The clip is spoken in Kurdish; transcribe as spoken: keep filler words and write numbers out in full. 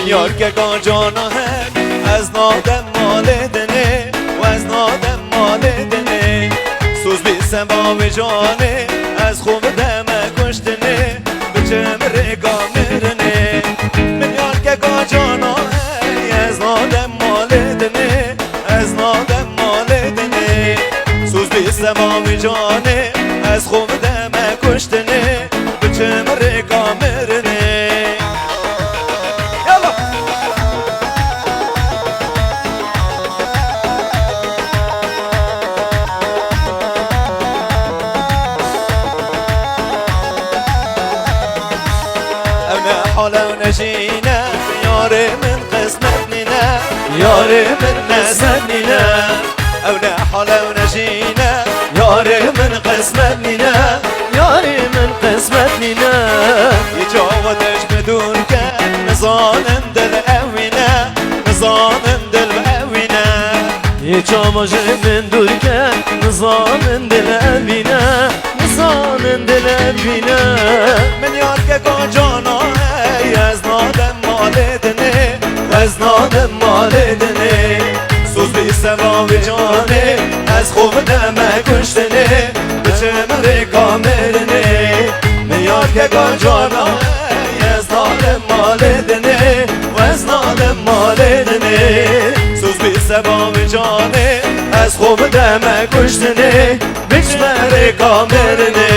Yarkeka cana her, ez nadem malê dinê, û ez nadem malê dinê. Soz bî seba wê canê, ez xwe bideme kuştinê, biçim rêka mirinê. Min yarkeka cana her, ez nadem malê dinê, ez nadem malê dinê. Soz bî seba wê canê, ez xwe bideme kuştinê, biçim rêka mirinê. Yalla! Ew ne hal ew ne jî ne, yarê min qismet nîne, yarê min mesmet nîne. Ew ne hal ew ne jî ne, yarê min qismet nîne, yarê min qismet nîne. Yê çawa te ji min dûr ke, nizanin dil ewî ne, nizanin dil ewî ne. Yê çawa ji min dûr ke, nizanin dil ewî ne, nizanin dil ewî ne. Min yarkeka cana hey, ez nadem malê dinê, ez nadem malê dinê. Soz bî seba wê canê, ez xwe bideme kuştinê, biçim rêka mirinê. Min yarkeka cana hey, ez nadem malê dinê, ez nadem malê dinê. Soz bî seba wê canê, ez xwe bideme kuştinê, biçime rêka mirinê.